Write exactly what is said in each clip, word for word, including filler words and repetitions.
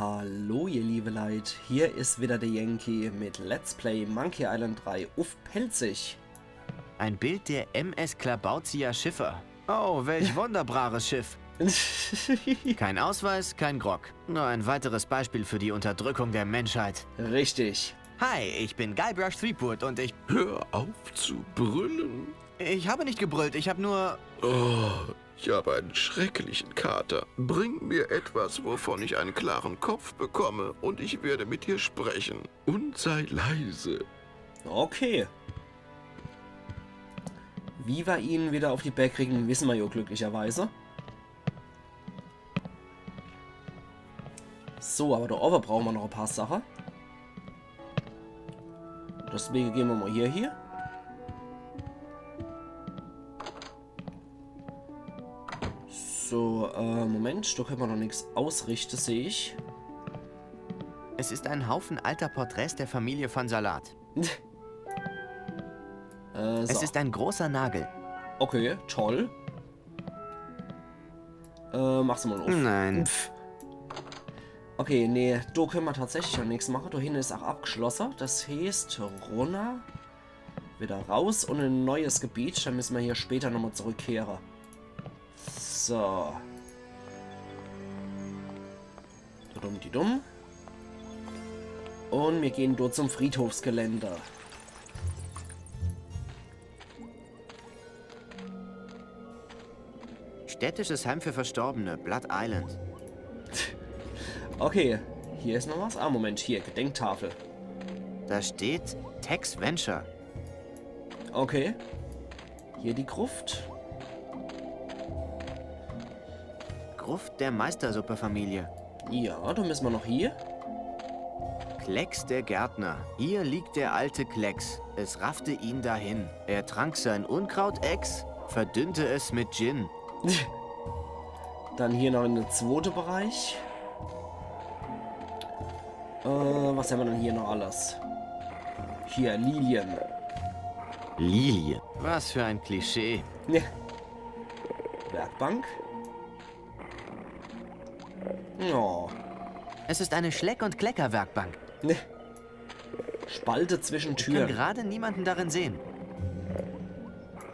Hallo ihr liebe Leit, hier is wieder der Yankee mit Let's Play Monkey Island drei uff Pälzisch. Ein Bild der M S Klabautia Schiffer. Oh, welch wunderbares Schiff. Kein Ausweis, kein Grog. Nur ein weiteres Beispiel für die Unterdrückung der Menschheit. Richtig. Hi, ich bin Guybrush Threepwood und ich... Hör auf zu brüllen. Ich habe nicht gebrüllt, ich habe nur... Oh, ich habe einen schrecklichen Kater. Bring mir etwas, wovon ich einen klaren Kopf bekomme, und ich werde mit dir sprechen. Und sei leise. Okay. Wie wir ihn wieder auf die Bää kriegen, wissen wir ja glücklicherweise. So, aber da oben brauchen wir noch ein paar Sachen. Deswegen gehen wir mal hier, hier. So, äh, Moment, da können wir noch nichts ausrichten, sehe ich. Es ist ein Haufen alter Porträts der Familie von Salat. Äh, so. Es ist ein großer Nagel. Okay, toll. Äh, mach's mal auf. Nein. Pff. Okay, nee, da können wir tatsächlich noch nichts machen. Da hinten ist auch abgeschlossen. Das heißt, runter, wieder raus und in ein neues Gebiet. Dann müssen wir hier später nochmal zurückkehren. So. Dumm die dumm. Und wir gehen dort zum Friedhofsgelände. Städtisches Heim für Verstorbene, Blood Island. Okay, hier ist noch was. Ah, Moment, hier, Gedenktafel. Da steht Tex Venture. Okay. Hier die Gruft. Gruft der Meistersuppe-Familie. Ja, da müssen wir noch hier. Klecks der Gärtner. Hier liegt der alte Klecks. Es raffte ihn dahin. Er trank sein Unkraut-Ex, verdünnte es mit Gin. Dann hier noch in den zweiten Bereich. Äh, was haben wir denn hier noch alles? Hier, Lilien. Lilie. Was für ein Klischee. Ne. Werkbank. Ja. Es ist eine Schleck- und Klecker-Werkbank. Ne. Spalte zwischen Ich kann Türen. Gerade niemanden darin sehen.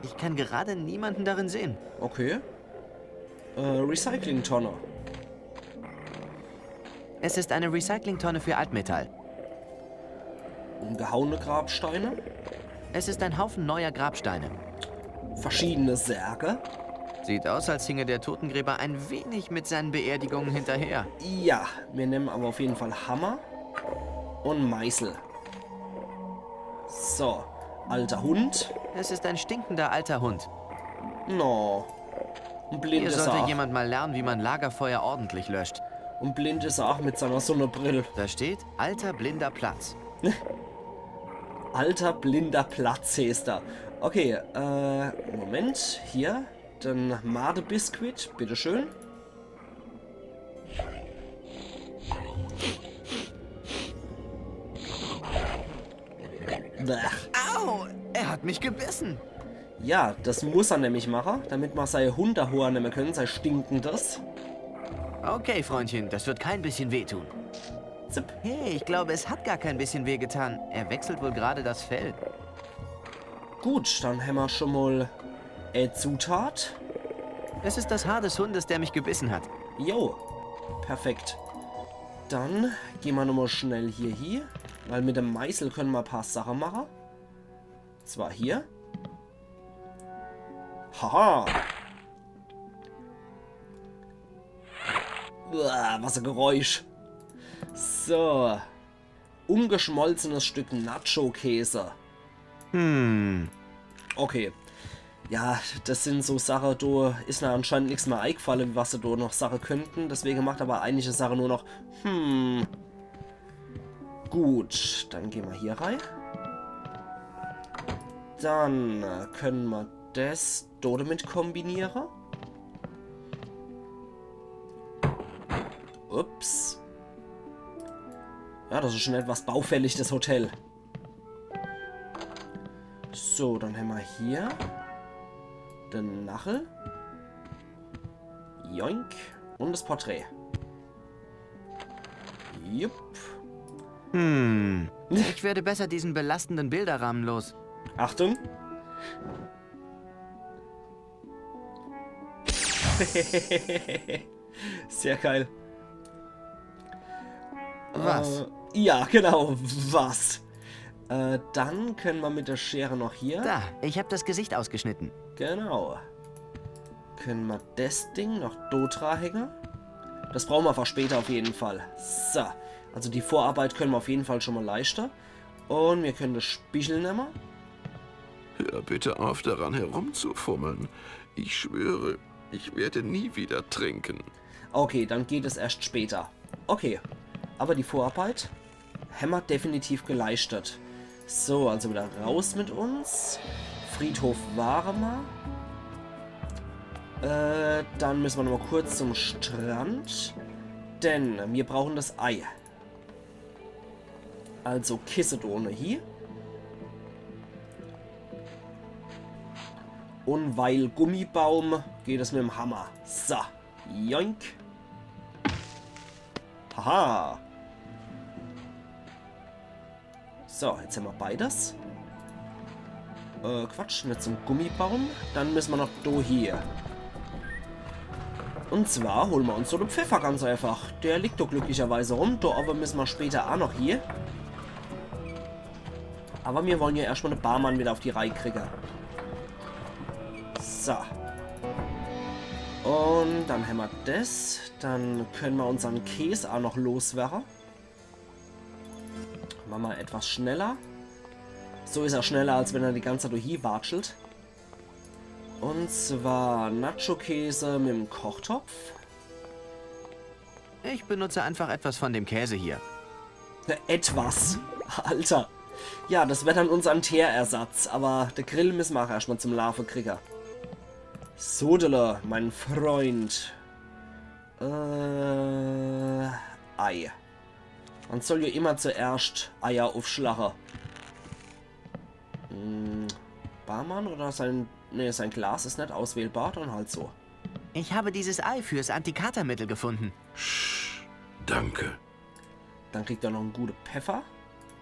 Ich kann gerade niemanden darin sehen. Okay. Äh, Recyclingtonne. Es ist eine Recyclingtonne für Altmetall. Umgehauene Grabsteine. Es ist ein Haufen neuer Grabsteine. Verschiedene Särge. Sieht aus, als hinge der Totengräber ein wenig mit seinen Beerdigungen hinterher. Ja, wir nehmen aber auf jeden Fall Hammer und Meißel. So, alter Hund. Es ist ein stinkender alter Hund. No. Und blind Hier ist er sollte auch. Jemand mal lernen, wie man Lagerfeuer ordentlich löscht. Und blind ist er auch mit seiner Sonnebrille. Da steht, alter blinder Platz. Alter blinder Platz heißt er. Okay, äh, Moment, hier, den Madebiskuit, bitteschön. Blech. Au! Er hat mich gebissen. Ja, das muss er nämlich machen, damit man sein Hundehoor nehmen können, sein stinkendes. Okay, Freundchen, das wird kein bisschen wehtun. Zip. Hey, ich glaube, es hat gar kein bisschen wehgetan. Er wechselt wohl gerade das Fell. Gut, dann haben wir schon mal äh, Zutat. Es ist das Haar des Hundes, der mich gebissen hat. Jo, perfekt. Dann gehen wir nochmal schnell hier hin, weil mit dem Meißel können wir ein paar Sachen machen. Zwar hier. Haha. Uah, was ein Geräusch. So. Ungeschmolzenes Stück Nacho-Käse. Hm. Okay. Ja, das sind so Sachen, da ist mir anscheinend nichts mehr eingefallen, was sie da noch sagen könnten. Deswegen macht aber einige Sachen nur noch, hm. Gut, dann gehen wir hier rein. Dann äh, können wir das da damit kombinieren. Ups. Ja, das ist schon etwas baufällig, das Hotel. So, dann haben wir hier den Nagel. Joink. Und das Porträt. Jupp. Hm. Ich werde besser diesen belastenden Bilderrahmen los. Achtung. Sehr geil. Was? Äh, ja, genau, was? Äh, dann könne mer mit der Schere noch hier. Da, ich hab das Gesicht ausgeschnitten. Genau. Könne mer des Ding noch do dra hänge? Des brauche mer für später auf jeden Fall. So, also die Vorarbeit könne mer auf jeden Fall schon mal leischte. Un mir könne de Spichel nemme. Hör bitte auf, daran herumzufummeln. Ich schwöre, ich werde nie wieder trinken. Okay, dann geht es erscht später. Okay, aber die Vorarbeit hämmer definitiv geleischtet. So, also wieder raus mit uns. Friedhof ware mer. Äh, dann müsse mer noch mal kurz zum Strand. Denn mir brauchen des Ei. Also Kisse ohne hie. Un weil Gummibaum geht es mit em Hammer. So. Joink. Haha. So, jetzt hämmer beides. Äh, Quatsch, net zum Gummibaum. Dann müsse mer noch do hie. Un zwar hole mer uns so de Pfeffer ganz einfach. Der liegt doch glücklicherweise rum. Do aber müsse mer später a noch hie. Aber mir wolle ja erscht mal de Barmann wieder auf die Reih kriege. So. Un dann hämmer des. Dann könne mer unsern Käs a noch loswerre. Mache mer etwas schneller. So is er schneller, als wenn er die ganze Zeit durch hie watschelt. Un zwar Nacho-Käse mit em Kochtopf. Ich benutze einfach etwas von dem Käse hier. Etwas. Alter. Ja, des wär dann unsern Teerersatz, aber de Grill müsse mer a erscht mal zum Laafe kriege. Sodele, mein Freund. Äh, Ei. Mer soll ja immer zuerscht Eier uffschlache. Hm, Barmann oder sein... Nee, sein Glas is net auswählbar, dann halt so. Ich habe dieses Ei fürs Antikatermittel gefunden. Danke. Dann kriegt er noch en gute Pfeffer.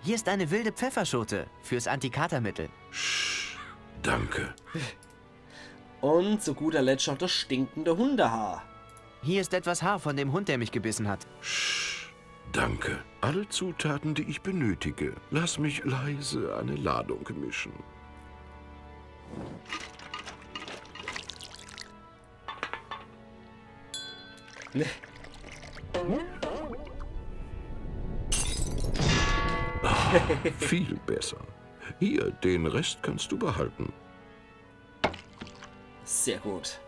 Hier ist eine wilde Pfefferschote fürs Antikatermittel. Danke. Un zu guter Letzt noch des stinkende Hundehaar. Hier ist etwas Haar von dem Hund, der mich gebissen hat. Danke. Alle Zutaten, die ich benötige. Lass mich leise eine Ladung mischen. Ah, viel besser. Hier, den Rest kannst du behalten. Sehr gut.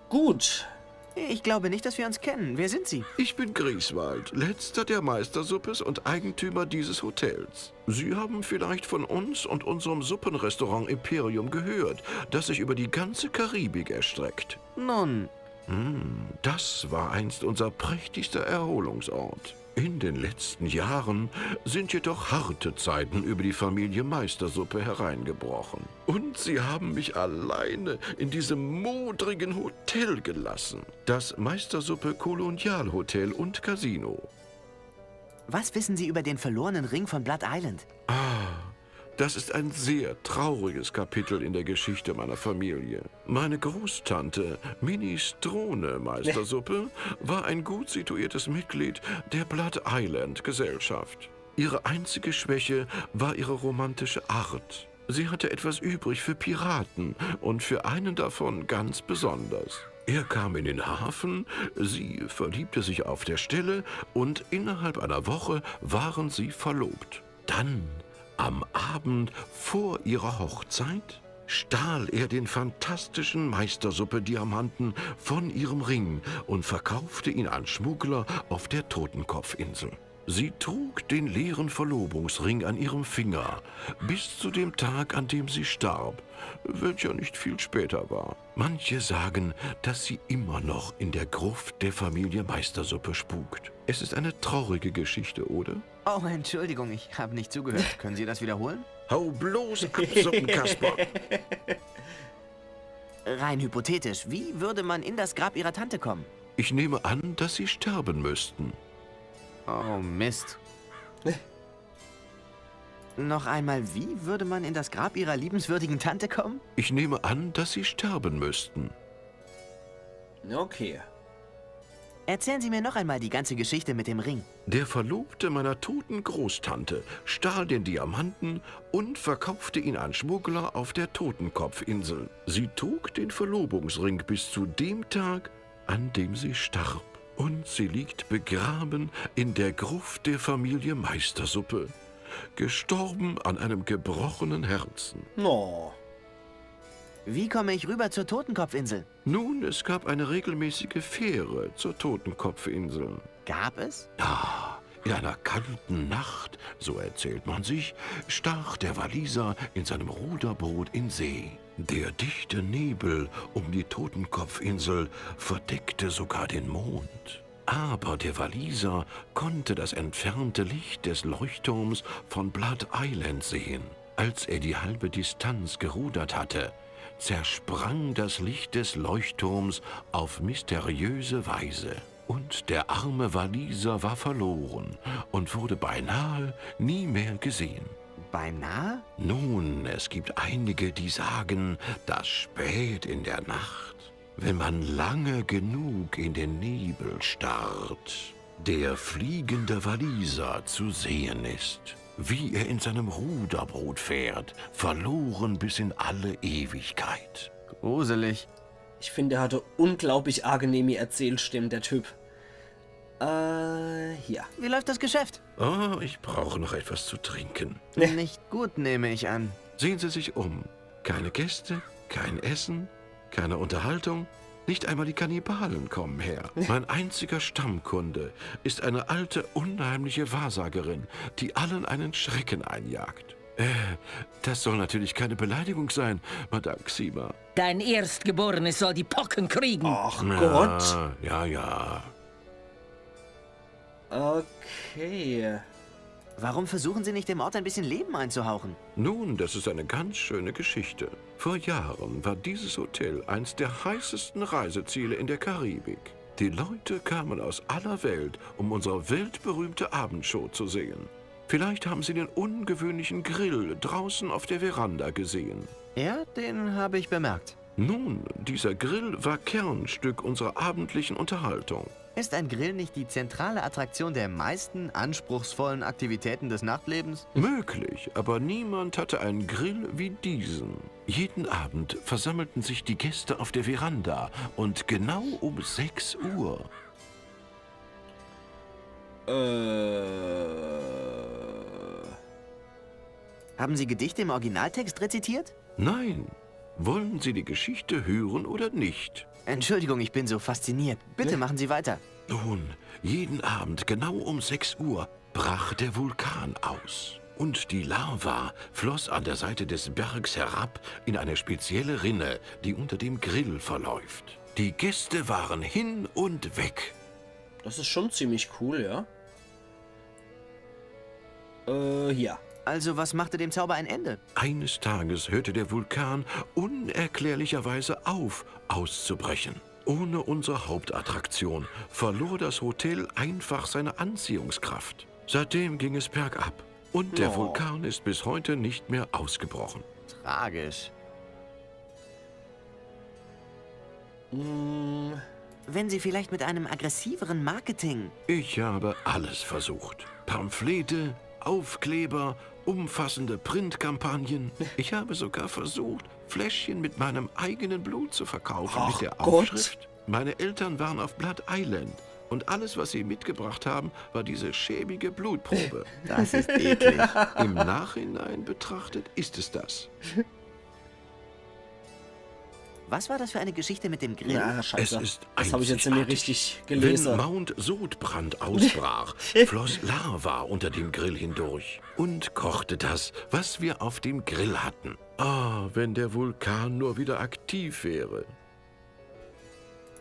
Gut. Ich glaube nicht, dass wir uns kennen. Wer sind Sie? Ich bin Grieswald, letzter der Meistersuppes und Eigentümer dieses Hotels. Sie haben vielleicht von uns und unserem Suppenrestaurant Imperium gehört, das sich über die ganze Karibik erstreckt. Nun. Hm, das war einst unser prächtigster Erholungsort. In den letzten Jahren sind jedoch harte Zeiten über die Familie Meistersuppe hereingebrochen. Und sie haben mich alleine in diesem modrigen Hotel gelassen. Das Meistersuppe Kolonialhotel und Casino. Was wissen Sie über den verlorenen Ring von Blood Island? Ah, das ist ein sehr trauriges Kapitel in der Geschichte meiner Familie. Meine Großtante, Minestrone Meistersuppe, war ein gut situiertes Mitglied der Blood Island Gesellschaft. Ihre einzige Schwäche war ihre romantische Art. Sie hatte etwas übrig für Piraten und für einen davon ganz besonders. Er kam in den Hafen, sie verliebte sich auf der Stelle und innerhalb einer Woche waren sie verlobt. Dann, am Abend vor ihrer Hochzeit, stahl er den fantastischen Meistersuppe-Diamanten von ihrem Ring und verkaufte ihn an Schmuggler auf der Totenkopfinsel. Sie trug den leeren Verlobungsring an ihrem Finger bis zu dem Tag, an dem sie starb, welcher nicht viel später war. Manche sagen, dass sie immer noch in der Gruft der Familie Meistersuppe spukt. Es ist eine traurige Geschichte, oder? Oh, Entschuldigung, ich habe nicht zugehört. Können Sie das wiederholen? Hau bloß ab, Suppenkasper. Rein hypothetisch, wie würde man in das Grab Ihrer Tante kommen? Ich nehme an, dass Sie sterben müssten. Oh, Mist. Noch einmal, wie würde man in das Grab Ihrer liebenswürdigen Tante kommen? Ich nehme an, dass Sie sterben müssten. Okay. Erzählen Sie mir noch einmal die ganze Geschichte mit dem Ring. Der Verlobte meiner toten Großtante stahl den Diamanten und verkaufte ihn an Schmuggler auf der Totenkopfinsel. Sie trug den Verlobungsring bis zu dem Tag, an dem sie starb. Und sie liegt begraben in der Gruft der Familie Meistersuppe. Gestorben an einem gebrochenen Herzen. No. Wie komme ich rüber zur Totenkopfinsel? Nun, es gab eine regelmäßige Fähre zur Totenkopfinsel. Gab es? Ja, in einer kalten Nacht, so erzählt man sich, stach der Waliser in seinem Ruderboot in See. Der dichte Nebel um die Totenkopfinsel verdeckte sogar den Mond. Aber der Waliser konnte das entfernte Licht des Leuchtturms von Blood Island sehen. Als er die halbe Distanz gerudert hatte, zersprang das Licht des Leuchtturms auf mysteriöse Weise. Und der arme Waliser war verloren und wurde beinahe nie mehr gesehen. Beinahe? Nun, es gibt einige, die sagen, dass spät in der Nacht, wenn man lange genug in den Nebel starrt, der fliegende Waliser zu sehen ist, wie er in seinem Ruderboot fährt, verloren bis in alle Ewigkeit. Gruselig. Ich finde, er hatte unglaublich angenehme Erzählstimme, der Typ. Äh, hier. Wie läuft das Geschäft? Oh, ich brauche noch etwas zu trinken. Nicht gut, nehme ich an. Sehen Sie sich um. Keine Gäste, kein Essen, keine Unterhaltung. Nicht einmal die Kannibalen kommen her. Mein einziger Stammkunde ist eine alte, unheimliche Wahrsagerin, die allen einen Schrecken einjagt. Äh, das soll natürlich keine Beleidigung sein, Madame Xima. Dein Erstgeborenes soll die Pocken kriegen. Ach Gott. Ja, ja, ja. Okay. Warum versuchen Sie nicht, dem Ort ein bisschen Leben einzuhauchen? Nun, das ist eine ganz schöne Geschichte. Vor Jahren war dieses Hotel eins der heißesten Reiseziele in der Karibik. Die Leute kamen aus aller Welt, um unsere weltberühmte Abendshow zu sehen. Vielleicht haben Sie den ungewöhnlichen Grill draußen auf der Veranda gesehen. Ja, den habe ich bemerkt. Nun, dieser Grill war Kernstück unserer abendlichen Unterhaltung. Ist ein Grill nicht die zentrale Attraktion der meisten anspruchsvollen Aktivitäten des Nachtlebens? Möglich, aber niemand hatte einen Grill wie diesen. Jeden Abend versammelten sich die Gäste auf der Veranda und genau um sechs Uhr. Äh. Haben Sie Gedichte im Originaltext rezitiert? Nein. Wollen Sie die Geschichte hören oder nicht? Entschuldigung, ich bin so fasziniert. Bitte machen Sie weiter. Nun, jeden Abend genau um sechs Uhr brach der Vulkan aus. Und die Lava floss an der Seite des Bergs herab in eine spezielle Rinne, die unter dem Grill verläuft. Die Gäste waren hin und weg. Das ist schon ziemlich cool, ja. Äh, ja. Also, was machte dem Zauber ein Ende? Eines Tages hörte der Vulkan unerklärlicherweise auf, auszubrechen. Ohne unsere Hauptattraktion verlor das Hotel einfach seine Anziehungskraft. Seitdem ging es bergab. Und der Vulkan ist bis heute nicht mehr ausgebrochen. Tragisch. Mm. Wenn Sie vielleicht mit einem aggressiveren Marketing. Ich habe alles versucht. Pamphlete, Aufkleber, umfassende Printkampagnen. Ich habe sogar versucht, Fläschchen mit meinem eigenen Blut zu verkaufen, mit der Aufschrift: Meine Eltern waren auf Blood Island und alles, was sie mitgebracht haben, war diese schäbige Blutprobe. Das ist eklig. Im Nachhinein betrachtet ist es das. Was war das für eine Geschichte mit dem Grill? Na, scheiße. Es ist einzigartig. Das hab ich jetzt nicht richtig gelesen. Wenn Mount Sodbrand ausbrach, floss Lava unter dem Grill hindurch und kochte das, was wir auf dem Grill hatten. Ah, wenn der Vulkan nur wieder aktiv wäre.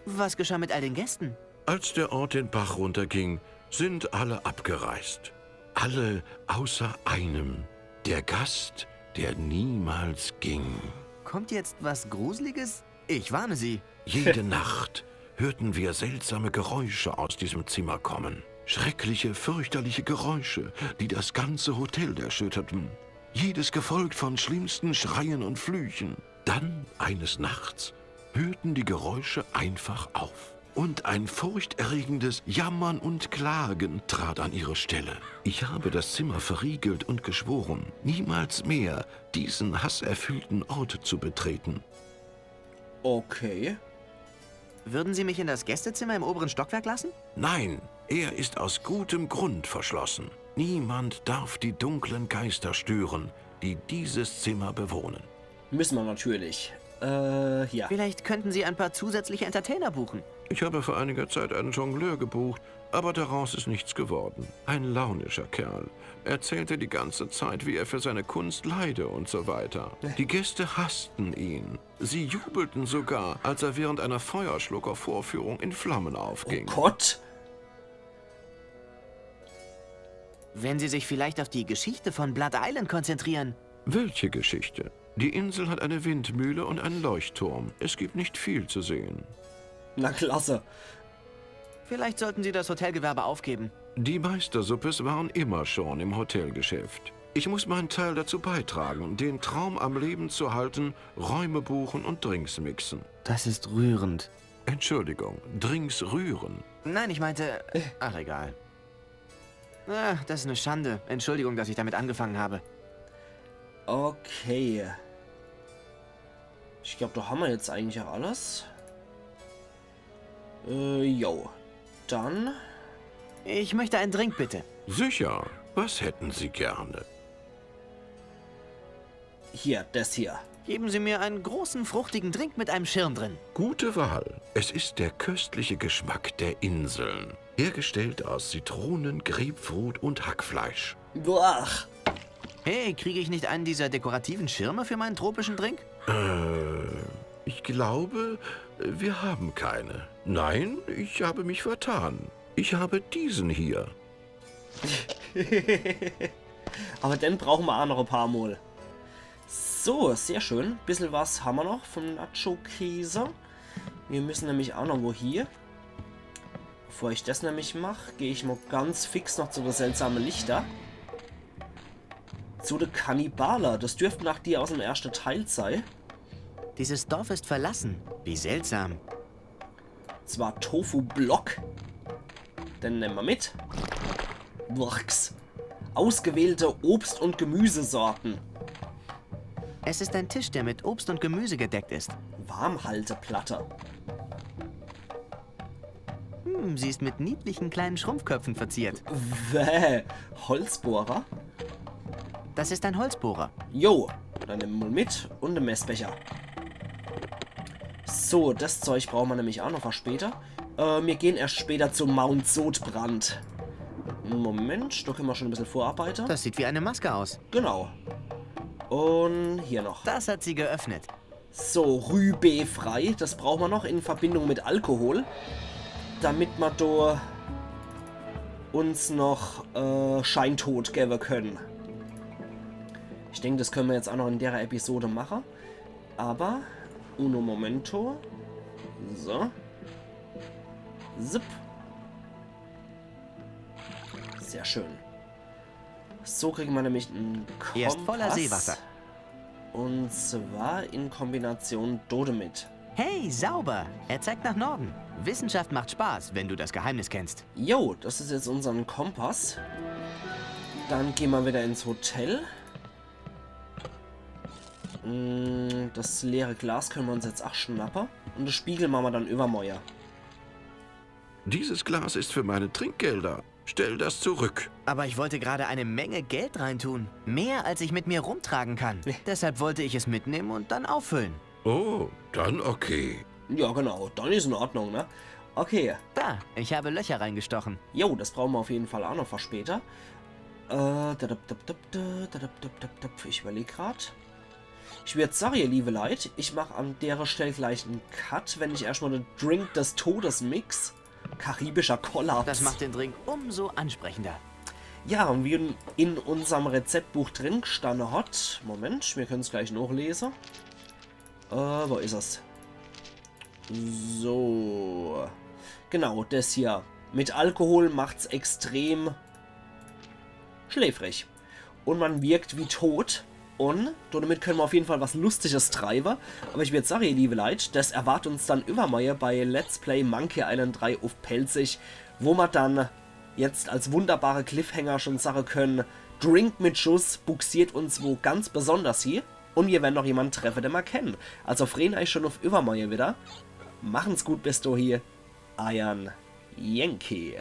Was geschah mit all den Gästen? Als der Ort den Bach runterging, sind alle abgereist. Alle außer einem. Der Gast, der niemals ging. Kommt jetzt was Gruseliges? Ich warne Sie. Jede Nacht hörten wir seltsame Geräusche aus diesem Zimmer kommen. Schreckliche, fürchterliche Geräusche, die das ganze Hotel erschütterten. Jedes gefolgt von schlimmsten Schreien und Flüchen. Dann, eines Nachts, hörten die Geräusche einfach auf. Und ein furchterregendes Jammern und Klagen trat an ihre Stelle. Ich habe das Zimmer verriegelt und geschworen, niemals mehr diesen hasserfüllten Ort zu betreten. Okay. Würden Sie mich in das Gästezimmer im oberen Stockwerk lassen? Nein, er ist aus gutem Grund verschlossen. Niemand darf die dunklen Geister stören, die dieses Zimmer bewohnen. Müssen wir natürlich. Äh, ja. Vielleicht könnten Sie ein paar zusätzliche Entertainer buchen. Ich habe vor einiger Zeit einen Jongleur gebucht, aber daraus ist nichts geworden. Ein launischer Kerl. Er erzählte die ganze Zeit, wie er für seine Kunst leide und so weiter. Die Gäste hassten ihn. Sie jubelten sogar, als er während einer Feuerschlucker-Vorführung in Flammen aufging. Gott. Wenn Sie sich vielleicht auf die Geschichte von Blood Island konzentrieren. Welche Geschichte? Die Insel hat eine Windmühle und einen Leuchtturm. Es gibt nicht viel zu sehen. Na klasse. Vielleicht sollten Sie das Hotelgewerbe aufgeben. Die Meistersuppes waren immer schon im Hotelgeschäft. Ich muss meinen Teil dazu beitragen, den Traum am Leben zu halten, Räume buchen und Drinks mixen. Das ist rührend. Entschuldigung, Drinks rühren. Nein, ich meinte. Ach, egal. Ah, das ist eine Schande. Entschuldigung, dass ich damit angefangen habe. Okay. Ich glaube, da haben wir jetzt eigentlich auch alles. Äh, jo. Dann. Ich möchte einen Drink, bitte. Sicher, was hätten Sie gerne? Hier, das hier. Geben Sie mir einen großen, fruchtigen Drink mit einem Schirm drin. Gute Wahl. Es ist der köstliche Geschmack der Inseln. Hergestellt aus Zitronen, Grapefruit und Hackfleisch. Boah. Hey, kriege ich nicht einen dieser dekorativen Schirme für meinen tropischen Drink? Äh, ich glaube, wir haben keine. Nein, ich habe mich vertan. Ich habe diesen hier. Aber den brauchen wir auch noch ein paar Mal. So, sehr schön. Bissel was haben wir noch vom Nacho-Käse. Wir müssen nämlich auch noch wo hier. Bevor ich das nämlich mache, gehe ich mal ganz fix noch zu der seltsamen Lichter. Zu der Kannibale. Das dürften auch die aus dem ersten Teil sein. Dieses Dorf ist verlassen. Wie seltsam. Zwar Tofu-Block. Den nehmen wir mit. Wurks. Ausgewählte Obst- und Gemüsesorten. Es ist ein Tisch, der mit Obst und Gemüse gedeckt ist. Warmhalteplatte. Hm, sie ist mit niedlichen kleinen Schrumpfköpfen verziert. Wäh. Holzbohrer? Das ist ein Holzbohrer. Jo, dann nehmen wir mal mit und einen Messbecher. So, das Zeug brauchen wir nämlich auch noch was später. Äh, wir gehen erst später zu Mount Sodbrand. Moment, da können wir schon ein bisschen vorarbeiten. Das sieht wie eine Maske aus. Genau. Und hier noch. Das hat sie geöffnet. So, Rübe frei. Das brauchen wir noch in Verbindung mit Alkohol. Damit wir da uns noch äh, Scheintod geben können. Ich denke, das können wir jetzt auch noch in der Episode machen. Aber, uno momento. So. Zip. Sehr schön. So kriegen wir nämlich einen Kompass. Er ist voller Seewasser. Und zwar in Kombination damit. Hey, sauber! Er zeigt nach Norden. Wissenschaft macht Spaß, wenn du das Geheimnis kennst. Jo, das ist jetzt unser Kompass. Dann gehen wir wieder ins Hotel. Mm, das leere Glas können wir uns jetzt auch schnappen. Und das Spiegel machen wir dann übermorgen. Dieses Glas ist für meine Trinkgelder. Stell das zurück. Aber ich wollte gerade eine Menge Geld reintun. Mehr, als ich mit mir rumtragen kann. Deshalb wollte ich es mitnehmen und dann auffüllen. Oh, dann okay. Ja, genau. Dann ist in Ordnung, ne? Okay. Da, ich habe Löcher reingestochen. Jo, das brauchen wir auf jeden Fall auch noch für später. Äh, dadap, dap, dap, da, dadap, dap, dap, dap. Ich überlege gerade. Ich würde sagen, ihr liebe Leute, ich mache an der Stelle gleich einen Cut, wenn ich erstmal den Drink des Todes mix. Karibischer Kollaps. Das macht den Drink umso ansprechender. Ja, und wie in, in unserem Rezeptbuch drin gestanden hat. Moment, wir können es gleich nachlesen. Äh, wo ist es? So. Genau, das hier. Mit Alkohol macht's extrem schläfrig. Und man wirkt wie tot. Und damit können wir auf jeden Fall was Lustiges treiben. Aber ich würd sagen, ihr liebe Leit, das erwartet uns dann übermorgen bei Let's Play Monkey Island drei auf Pälzisch, wo wir dann jetzt als wunderbare Cliffhanger schon sagen können, Drink mit Schuss buxiert uns wo ganz besonders hier. Und wir werden noch jemanden treffen, den wir kennen. Also freuen euch schon auf übermorgen wieder. Machen's gut bis dahin. Eiern Yankee.